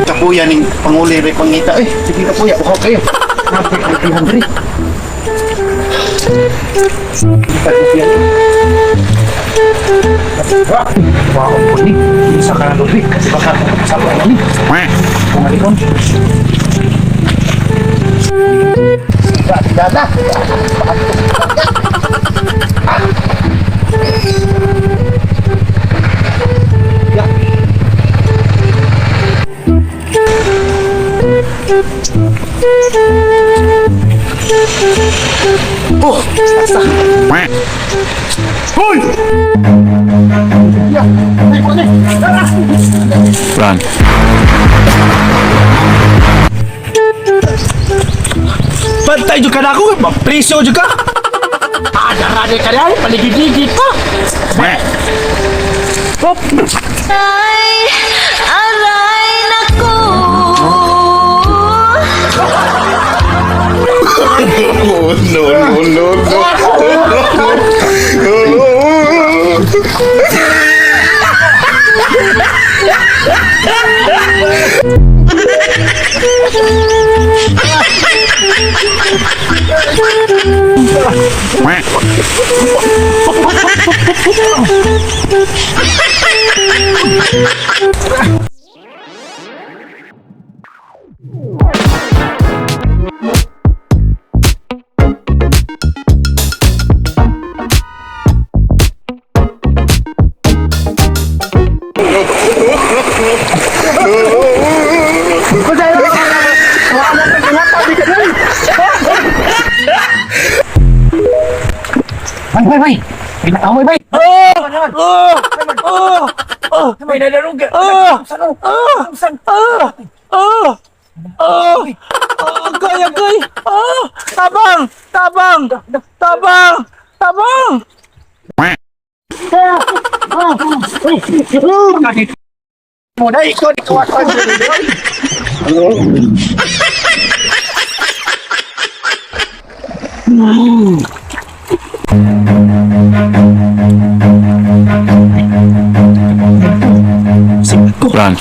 Kapuya ning panguli rin pangita. Eh, sige kapuya, uhaw kayo. Napihan rin. Wow, ni. Isa ka na doon. Kasi baka sa ni. Kung alikon. Dada. Oh, saksa. Hoy! Run. Bantay jud ka na ako, mapriso jud ka. Ah, darade ka dai, paligid-ligid pa. Pop. Ay, aray nako. No, no, no, no. Bay, bay, bay. Ay, nakaaway, bay. Oh! Oh! Oh! Oh! May nalarong ka. Oh! Saan? Oh! Saan? Oh! Oh! Oh! Oh, agay, agay! Oh! Tabang! Tabang! Tabang! Tabang! Mo na ikaw, ikaw ako. Run.